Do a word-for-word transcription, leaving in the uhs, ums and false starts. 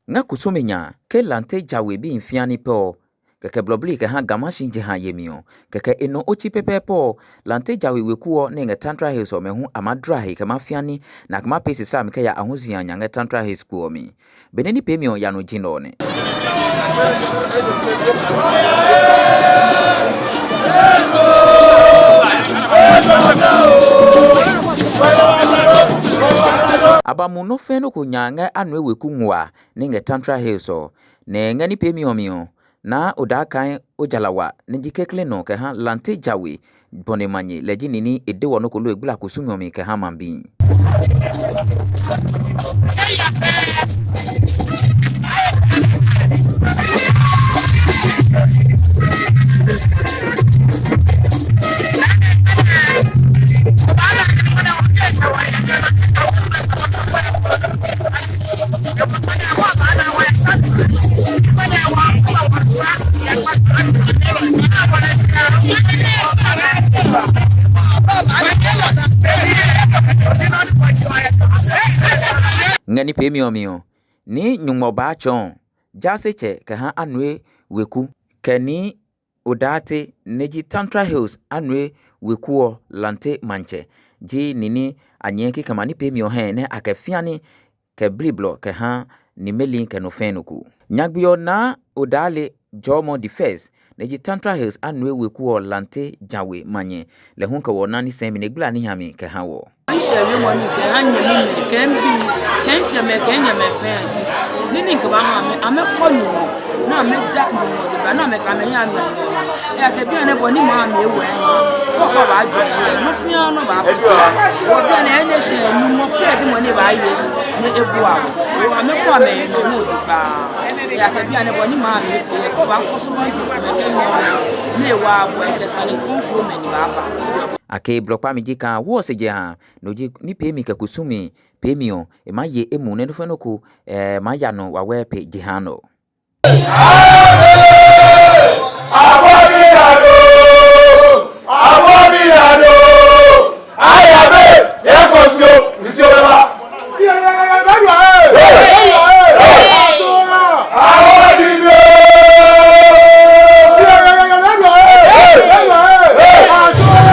Ŋɛ kusumi naa, kɛ Lante Djan We bii fɛɛ ni pɛ ɔ, kɛkɛ blɔbli kɛha Ga Mashi jɛ ha yɛ mli ɔ, kɛkɛ enɔ otsi pɛpɛɛpɛ ɔ, Lante Djan We weku ɔ ni ngɛ Tantra Hills ɔ, amɛ hu amɛdara he kɛ mɛi fɛɛ ni, ni akɛ amɛ apee sisa amɛkɛya ahuzia nya ŋɛ Tantra Hills kpo ɔ mli. Be ni nipiɛ mli ɔ ya nɔ ji nɔ nɛ. Abamu nɔ fɛɛ nɔ ko nya ŋɛ Anue weku ŋua ni ngɛ Tantra Hills ɔ, ni ŋɛ nipiɛ mli ɔ mli ɔ, Naa Odakai Ojalawa ni ji klɛŋklɛŋ nɔ kɛha Lante Djan We Bɔne Manye, lɛ ji nɔ ni ede wɔ nɔ ko loo egbala kusumi ɔ mli kɛha maŋbii. Ŋɛ nipiɛ mli ɔ mli ɔ, Nii Nyɔŋmɔ Baatsɔŋ, Jaasetsɛ kɛha Anue weku, kɛ Nii Odaate ni ji Tantra Hills Anue weku ɔ Lante Maŋtsɛ, ji nɔ ni anyiɛ kɛkɛ ma nipiɛ mli ɔ hɛɛ ni akɛ fɛɛ ni kɛ bliblɔ kɛha nimɛi kɛ nɔ fɛɛ nɔ ko. Nyagbi ɔ Naa Odaale Jɔɔmɔ the first ni ji Tantra Hills Anue weku ɔ Lante Djan We Manye, lɛ hu kɛ wɔ na ni sɛɛ mli ni egbala nii ha mli kɛha wɔ. Ishɛ wiemɔ ni kɛha nyɛmi mli, kɛ mibii, kɛ mitsɛmɛi, kɛ minyɛmɛi fɛɛ. Nii ni mikɛbaaha amɛ, amɛkɔ Nyɔŋmɔ, ni amɛja Nyɔŋmɔ diɛŋtsɛ, ni amɛkɛ amɛhiɛ amɛ. Ejaakɛ bianɛ bɔ ni maŋ mli ewo ɛ, kɔkɔ baajɔ ɛ, nɔ fɛɛ nɔ baafee. Wɔ bianɛ enɛ shɛ Nyɔŋmɔ pɛ ji mɔ ni baaye, ni ebua. Amɛkɔ amɛnɔ mɔ jogbaŋŋ. Ejaakɛ bianɛ bɔ ni maŋ mli efee, kɔkɔ baakɔ sɔŋŋ baajɔ kɛ Nyɔŋmɔ, ni ewa bɔ ɛ kɛ sane kroko mɛi ni baaba. Akɛ blɔfo kpaa mli ji kaa wɔ sɛɛ jɛ ha, no ji nipiɛ mli kɛ kusumi piɛ mli ɔ, emaye emuu nɛɛ nɔ fɛɛ nɔ ko, eh, maya nɔ wawɛ pɛ jɛ ha nɔ. Abɔ mi naa do, abɔ mi naa do,